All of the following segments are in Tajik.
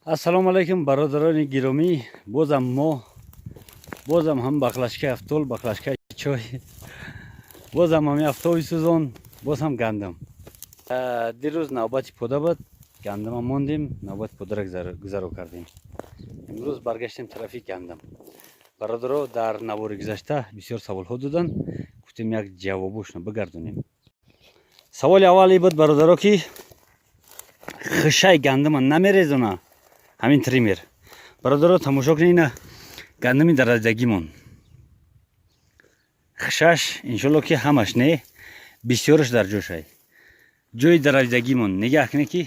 Ассалому алайкум, бародарони гиромӣ. Бозам мо, бозам ҳам баклажкаи афтол, баклажкаи чой, бозам ҳами афтоби сӯзон, боз ҳам гандум. Дирӯз навбати пода буд, гандума мондем, навбати подарак гузаро кардем. Имрӯз баргаштем тарафи гандум. Бародаро дар навори гузашта бисёр саволҳо доданд, гуфтем, як ҷавобошно бигардонем. Саволи аввале буд, бародаро, ки хишаи гандума намерезона ҳамин триммер. Бародаро, тамошо кунед, ина гандуми дараҷагимон. Хишаш, иншолло, ки ҳамаш не, бисёраш дар ҷошай. Ҷои дараҷагимон нигаҳ кунед, ки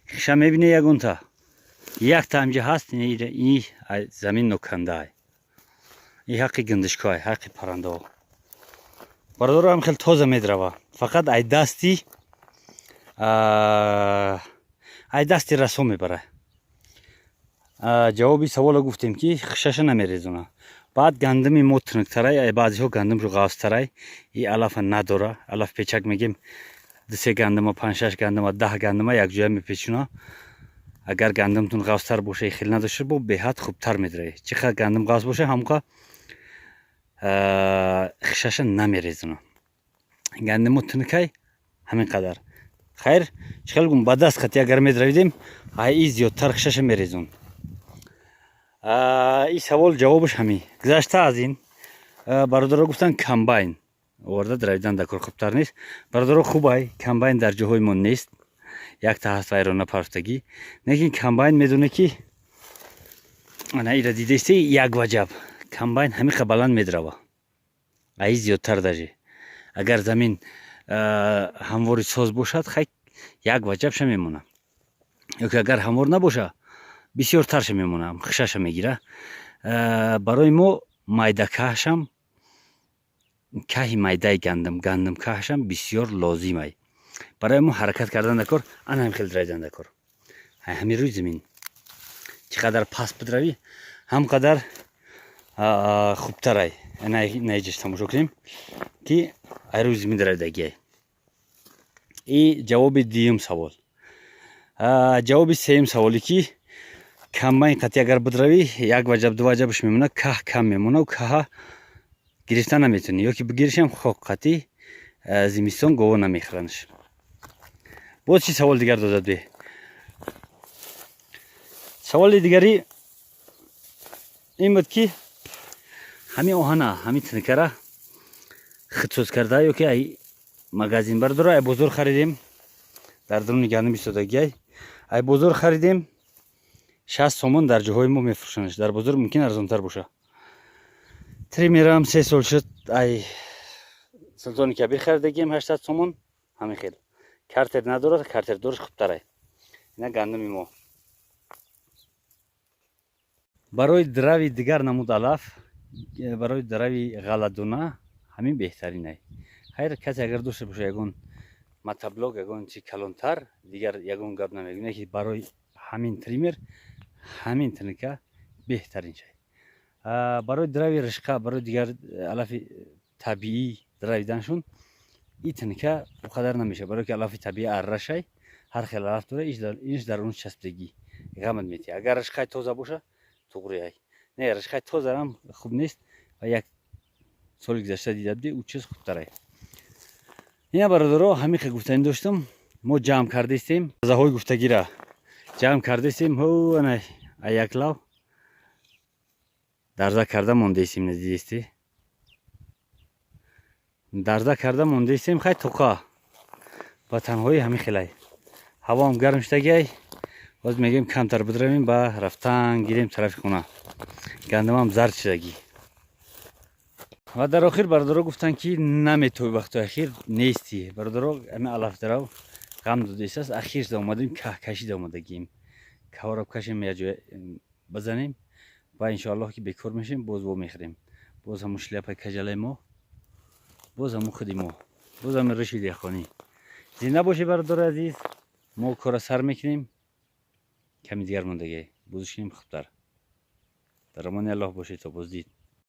хиша мебине ягонта? Якта ҳамҷа ҳаст, и замин нокандаай. И ҳаққи гиндишкоай, ҳаққи паррандаҳо. Бародаро, ҳам хел тоза медрава, фақат ай дасти расо мебара. Ҷавоби саволо гуфтем, ки хишаша намерезона. Баъд гандуми мо тунуктарай, баъзеҳо гандумшо ғафзтарай, и алафа надора. Алаф печак мегем, дусе гандума, панҷшаш гандума, 10 гандума якҷоя мепечуна. Агар гандумтун ғафзтар боша, хел надошта бо, беҳад хубтар медирае. Чӣ қадр гандум ғафз боша, ҳамқа хишаша намерезона. Гандумо тунукай, ҳамин қадар. Хайр, чӣ хел гум, ба даст хати агар медравидем, ай и зиёдтар хишаша мерезон. И савол ҷавобаш ҳамин. Гузашта аз ин, бародаро гуфтанд, комбайн оварда дравидан дар кор хубтар нест? Бародаро, хубай, комбайн дар ҷоҳои мо нест, якта ҳаст вайрона парфтагӣ. Лекин комбайн медоне, ки ана ира дидаисте, як ваҷаб комбайн ҳамиқа баланд медрава, аи зиёдтар даже. Агар замин ҳамвори соз бошад, хай, як ваҷабша мемона, ёки агар ҳамвор набоша, бисёртарша мемона, хишаша мегира. Барои мо майдакаҳшам, каҳи майдаи гандум, гандум каҳшам бисёр лозимай. Барои мо ҳаракат кардан дар кор, ана ҳам хел дравидан дар кор. Ҳамин рӯи замин чӣ қадар паст бидравӣ, ҳам қадар хубтарай. Наиҷаш тамошо кунем, ки ай рӯи замин дравидагиай. И ҷавоби дуюм савол. Ҷавоби сеюм саволе, ки комбайн қатӣ агар бидравӣ, як ваҷаб, ду ваҷабаш мемона, каҳ кам мемона, каҳа гирифта наметавонӣ, ёки бигиришам, хок қатӣ зимистон гово намехӯранаш. Боз чӣ савол дигар додад бе? Саволи дигарӣ ин буд, ки ҳамин оҳана, ҳамин тинкара худсоз карда ёки ай магазин? Бардора, ай бозор харидем, дар дуруни гандум истодагиай. Ай бозор харидем, 60 сомон дар ҷоҳои мо мефурӯшанаш, дар бозор мумкин арзонтар боша. Триммерам 3 сол шуд, ай Султони Кабир харидагием, 800 сомон. Ҳамин хел картер надорад, картер дораш хубтарай. Ина гандуми мо. Барои драви дигар намуд алаф, барои драви ғалладона ҳамин беҳтаринай. Хайр, касе агар дошта боша ягон мотоблок, ягон чи калонтар, дигар ягон гап намегӯям, ки барои ҳамин триммер ҳамин тинка беҳтарин шай. Барои драви ришқа, барои дигар алафи табиӣ дравиданшун и тинка о қадар намешавад, барое ки алафи табиӣ аррашай, ҳар хел алаф дора, инш дар он часпидагӣ ғамат метиҳад. Агар ришқаи тоза боша, туғриай. Не, ришқаи тозарам хуб нест ва як соли гузашта дида будӣ, ӯ чиз хубтарай. Ина, бародаро, ҳамин хел гуфтанӣ доштам. Мо ҷамъ кардаистем заҳои гуфтагира, ҷамъ кардаистем. Ҳо, ана як лав дарза карда мондаистем, надидистӣ, дарза карда мондаистем. Хай, тоқа ба танҳои ҳамин хелай. Ҳавоам гарм шудагиай, боз мегӯем, камтар бидравем, ба рафтан гирем тарафи хона. Гандумам зард шудагӣ. Ва дар охир бародаро гуфтанд, ки наметои, вақтои ахир нестӣ. Бародаро, ҳамин алафдарав ғам додааст. Ахир шуда омадем, каҳ кашида омадагием. Каҳоро кашем, якҷоя бизанем ва иншоаллоҳ, ки бекор мешем, боз во мехӯрем. Боз ҳамун шляпаи каҷалаи мо, боз ҳамун худи мо, боз ҳамин риши деҳқонӣ. Зинда бошед, бародари азиз. Мо кора сар мекунем, ками дигар мондагӣ, бузиш кунем хубтар. Дар амони Аллоҳ бошед, то боздид.